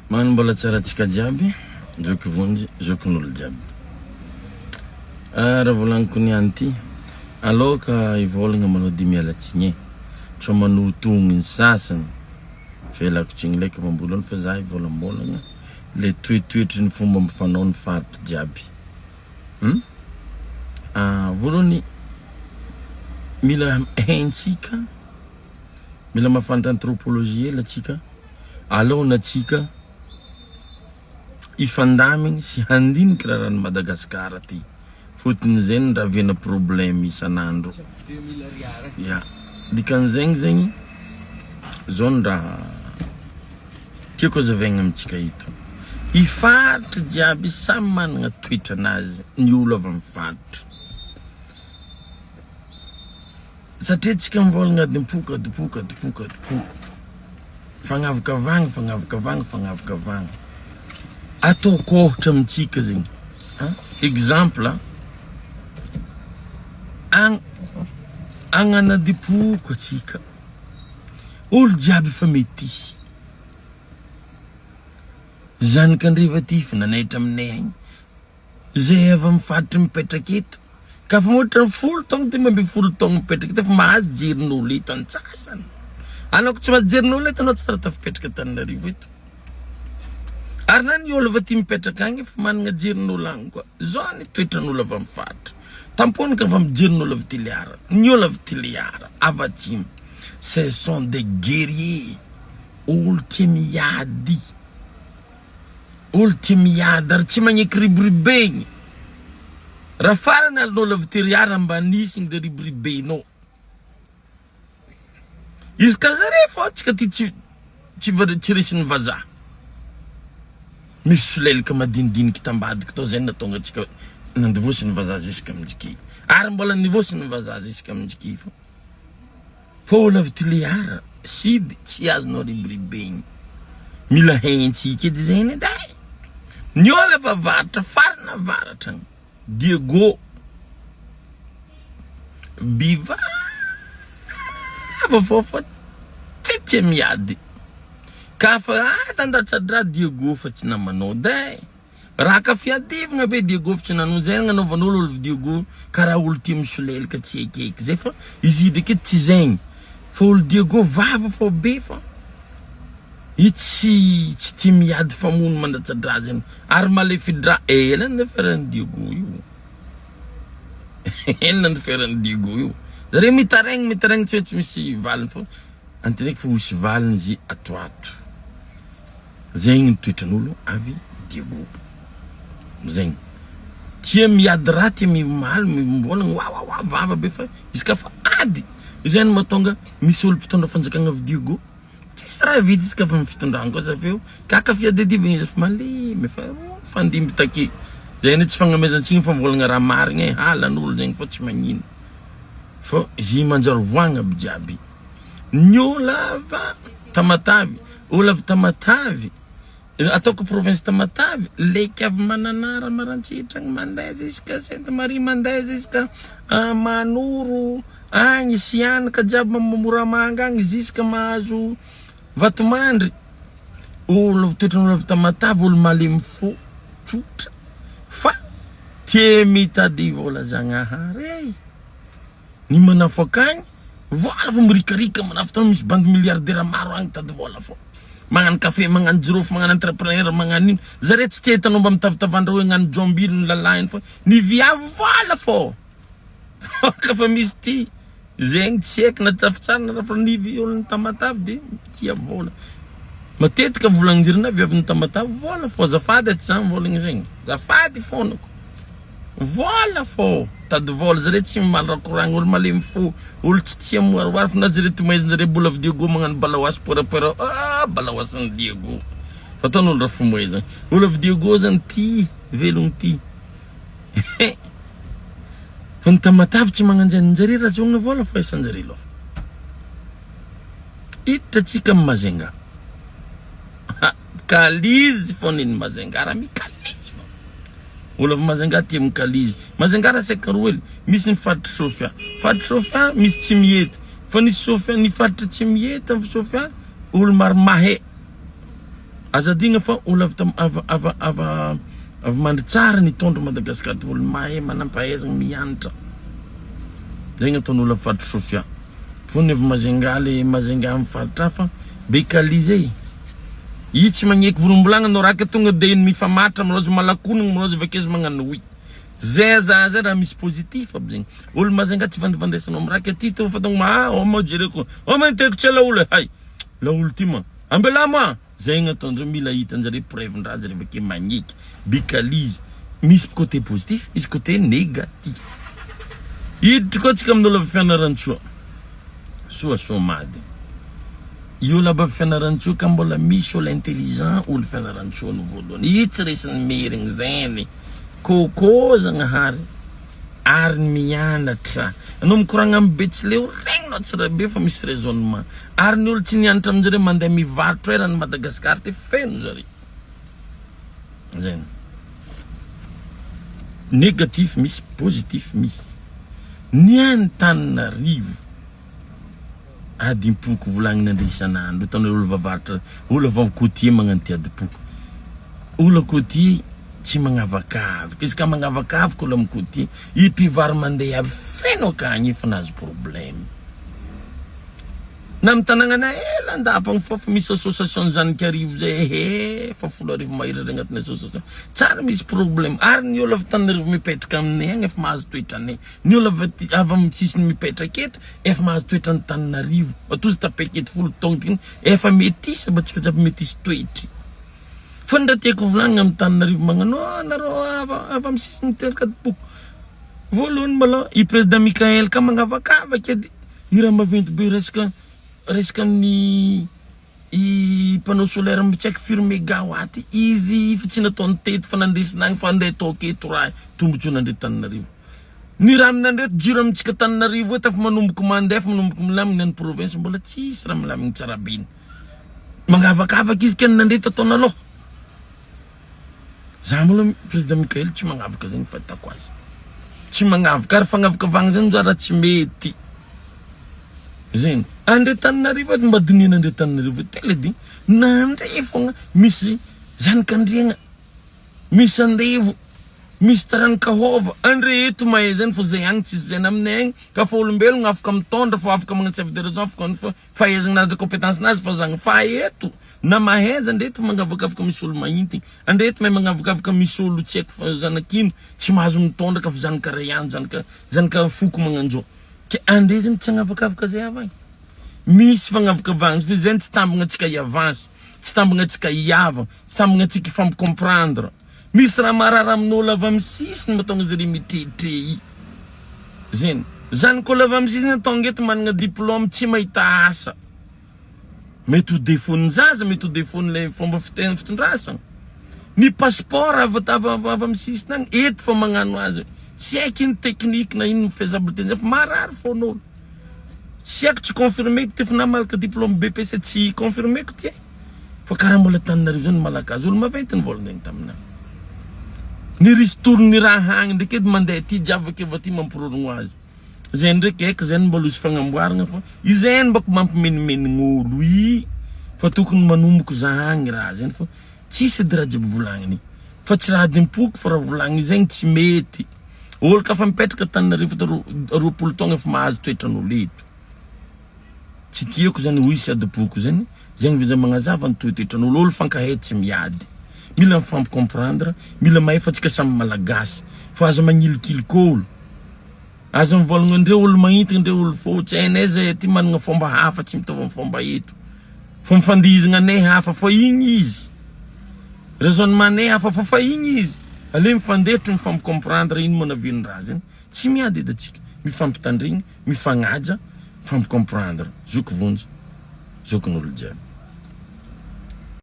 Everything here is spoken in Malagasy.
Magnano mbola tsara antsika jiaby, zoky vonjy, zokin'olo jiaby. Ah, raha volagniko niany ty, aloka hivolagna manao dia miala tsigny e. Tsao manohitohigny ny sasany, fa ialako tsigny leka fa mbola fa za hivolambolagna le toetoetry ny fomba mifanao ny faritry jiaby. Hum? Ah, voalohany mila haintsika Mila mahafantatra anthropologie hely atsika alohan atsika hifandamigny sy handiniky raharahan'i Madagascar ty. Fotony zegny ny raviana problème isan'andro. Ya. Dikan'izegny zegny zao ny raha tiako azavaigna amintsika eto. I faritry jiaby samy managna toetranazy ny olo avy amin'ny faritra. Satria tsika mivôlagna adim-poko, adim-poko, adim-poko, adim-poko. Fagnavakavagna, fagnavakavagna, fagnavakavagna. Ataoko ôhatra amintsika zegny. Exemple, agny agnan'adim-poko atsika. Olo jiaby efa metisy. Zanak'Andriva ty efa nanaitra aminay agny. Izay avy amin'ny faritry mipetraka eto ka efa mihoatra ny folo taogno 15 taogno mipetraka eto efa mahazo jerin'olo eto antsasany. Anao ko tsy mahazo jerin'olo eto anao tsy raha tafipetraka Antananarivo eto. Ary na ny olo avy aty mipetraka agny efa managna jerin'olo agny koa. Zao ny toetran'olo avy amin'ny faritra. Tampohiny ka avy amin'ny jerin'olo avy Toliara. Ny olo avy Toliara, avy atsimo, ce sont des guerriers, olo tia miady. Olo tia miady ary tsy magneky riboribegny. Raha farany alinao lavitiriara mba nisy ny riboribenao. Izy ka zare fô tsika ty tsy tsy tsy resin'ny vazaha. Misy solelaka madinidiniky tambadiky tao zay nahatonga antsika nandivôsin'ny vazaha ziska aminjiky. Ary mbola nivôsin'ny vazaha ziska aminjiky fô. Fa olo avy Tuléar sud tsy azonao riboribegny. Mila haintsika edy zegny edy e. Ny olo avy avaratra farany avaratra agny Diego bivava fô fa tsy tia miady. Ka fa tandatsa-draha Diego fa tsy namanao edy e. Raha ka fiadivagna be Diego fa tsy nanao zay nagnanaovan'olo olo Diego karaha olo tia misolelaka tsy ekeky zay fa izy ndraiky edy tsy zegny fa olo Diego vava fô be fa i tsy tsy tia miady famono mandatsa-drà zegny ary malefi-drà ela nandeferan'i Diego io ela nandeferan'i Diego io zare mitaraigny mitaraigny tsy hoe tsy misy valiny fô antenaiko fa ho hisy valiny izy ato ato. Zegny ny toetran'olo avy Diego. Zegny. Tia miady raha, tia mimaly, mivôlagna wawawa vava be fa izy ka fa ady. Izay no mahatonga misy olo mpitondra fanjakagna avy Diego. Tsisy raha vita izy ka fa ny fitondragna koa za feo kaka fiadidivagna izy fa malemy fa fandimby take. Zay anie tsy fagnamezan-tsigny fa mivôlagna raha marigny e, halan'olo zegny fa tsy magnino. Fa izy manjary voagna aby jiaby. Ny olava Tamatave, olavy Tamatave, ataoko province Tamatave, leky avy Mananara, Marantsitra agny, mandeha jusqu'à Sainte Marie, mandeha jusqu'à Manoro agny, Sihanaka jiaby, Moramanga agny jusqu'à mahazo Vatomandry, olo toetran'olo avy Tamatave olo malemy fo, tsotra fa tia mitady vola Zagnahary e. Ny manafo akagny, vola fô mirikarika manafo tany misy bandy milliardaire maro agny mitady vola fô. Magnano café, magnano jirofo, magnano entrepreneur, magnano ino. Zare tsy tia hitanao mba mitavitavandra hoe hagnano jombilo ny lalahiny fa ny viavy vola fô. Ka fa misy ty zegny tsy haiko na tafitsara na fa ny olon'ny Tamatave de tia vola. Matetika volagnin-dry viavin'ny Tamatave vola fô azafady aty zany volagny zegny. Azafady fônako. Vola fô tady vola zare tsy mimaly raha koragny olo malemy fo olo tsy tia miwaroary fo na jere tomoezinjare mbola avy Diego magnano balaoasy poerapoera ah balaoasin'i Diego fa ataon'olo raha fimoezana olo avy Diego zany ty velogno ty fa ny Tamatave tsy magnanjany njare raha tsy ogna vola fo aisanjare loha hiditra tsika amy Majunga kalizy fô niny Majunga raha mikalizy fô Olo avy Majunga tia mikalizy. Majunga raha tsy haiko roa hely, misy ny faritry Sofia. Faritry Sofia misy Tsimihety. Fa ny Sofia, ny faritry Tsimihety avy Sofia, olo maro mahay. Aza adigna fa olo avy tam avy avy avy avy Mandritsara nitondra Madagascar ty olo mahay manampahaizagna mianatra. Zegny ataon'olo avy faritry Sofia. Fony avy Majunga le Majunga amy faritra hafa be kali zay. I tsy magneky volombolagna anao raka tonga de iny mifamatra aminao izy malakonagna aminao izy avake izy magnano oui. Zay za zay raha misy positif aby zegny. Olo Majunga tsy vandivandesanao amy raka ty to fa tonga ma ah ma jereko. Oh ma teko tsy laolo e hay. Laolo ty ma. Ambela ma. Zay gny ataondreo mila hitanjare preuve ndraha zare avake magneky. Bikalizy. Misy côté positif, misy côté négatif. Hiditra koa tsika amin'olo avy Fianarantsoa. Soa Somady. Io olo avy Fianarantsoa ka mbola misy olo intelligent olo Fianarantsoa no voalohany. Io tsy resin'ny merigny zegny. Coco Zagnahary ary ny mianatra. Anao mikoragna amin'ny betsileo regninao tsara be fa misy raisonnement. Ary ny olo tsy nianatra aminjareo mandeha mivarotra eran'i Madagascar ty feno zare. Zegny. Négatif misy, positif misy. Ny any Tananarivo adim-poko volagnina ndre isan'andro hitanareo olo vavaratra olo avy côtier magnano ty adim-poko. Olo côtier tsy magnavakavaka izy ka magnavakavaka olo amy côtier i mpivaro mandeha aby feno akagny efa nahazo problème. Na amy tanagnana ela andapagny fa fa misy association Zanikarivo zay ehe fa 10 000 mahery zare agnatin'ny association tsary misy problème ary ny olo avy Tananarivo mipetraka aminay agny efa mahazo toetranay ny olo avy aty avy amin'ny sisiny mipetraka eto efa mahazo toetran'ny Tananarivo matoa izy tapeky eto 10 taogno ty efa metisy mba tsika jiaby metisy toetry fa ny raha tiako volagnina amin'ny Tananarivo magnano ah nareo avy avy amin'ny sisiny miteraka boko voalohany maloha i président Michael ka magnavakavaka edy i raha maventy be resaka resaka amin'ny i panneau solaire tsy haiko firy mégawatt izy fa tsy nataony teto fa nandesina agny fa andeha ataoko eto raha tombotsoa nandre Tananarivo ny raha aminandreto jiro amintsika Tananarivo eto efa manomboka mandeha efa manomboka milamina ny province mbola tsisy raha milamina tsara be iny magnavakavaka izy ke nandreto ataona aloha za mbola président Michael tsy magnavaka zegny fahitako azy tsy magnavaka ary fagnavakavagna zegny za raha tsy mety zegny andre Tananarivo eto mba dinihana andre Tananarivo eto tele edy nandre fogna misy zanak'andriagna misy andevo misy taranakahova andre eto mahay zegny fa zay agny tsisy zegny aminay agny ka fa olombelogno afaka mitondra fa afaka magnano chef de région afaka fahaizana azy compétence nazy fa zagny fa eto na mahaiza andre eto magnavakavaka misy olo mahinty andre eto mahay magnavakavaka misy olo tsy haiko fa zanak'ino tsy mahazo mitondra ka fa zanaka ray ihany zanaka zanaka foko magnanjao ke andre zegny tsy hagnavakavaka zay avy agny misy fagnavakavahana fa zegny tsy tambagna antsika hiavance tsy tambagna antsika hiava tsy tambagna antsika hifampicomprendre misy raha marary amin'olo avy amin'ny sisiny mahatonga zare mitrehitre i zegny zanak'olo avy amin'ny sisiny tonga eto manana diplôme tsy mahita asa mety ho défaut-ny zaza mety ho défaut-n'ilay fomba fiteny fitondrasana ny passeport avy avy avy amin'ny sisiny agny eto fa magnano azy tsy haiko ino technique na ino faisabilité fa marary foan'olo tsy haiko tsy confirmeko ty fa namalaka diplôme BEPC tsy confirmeko ty e fa karaha mbola Tananarivo zany malagasy olo maventy ny volanregny taminahy ny ristourne raha agny ndraiky edy mandeha ty jiaby avake avy aty mampirorogno azy zay ndraiky haiko zay mbola hisy fagnamboarana fa izay mbako mampimenimenigny i fa tokony manomboko za agny raha zegny fa tsisy edy raha jiaby volagniny fa tsy raha adimpoko fa raha volagniny zegny tsy mety olo ka fa mipetraka Tananarivo ta 20 taogna efa mahazo toetran'olo eto tsy tiako zany ho isy adimpoko zegny zegny veza magnazava ny toetoetran'olo olo fankahay tsy miady mila mifampicomprendre mila mahay fa tsika samy malagasy fa aza magnilikiliky olo aza mivolagna ndre olo mahintiny ndre olo fotsy hainay zay aty manana fomba hafa tsy mitovy amin'ny fomba eto fa mifandihizagna anay hafa fa igny izy raisonnement anay hafa fa fa igny izy ale mifandetry mifampicomprendre ino manaviany raha zegny tsy miady edy atsika mifampitandrigny mifagnaja mifampicomprendre zoky vonjy zokin'olo jiaby.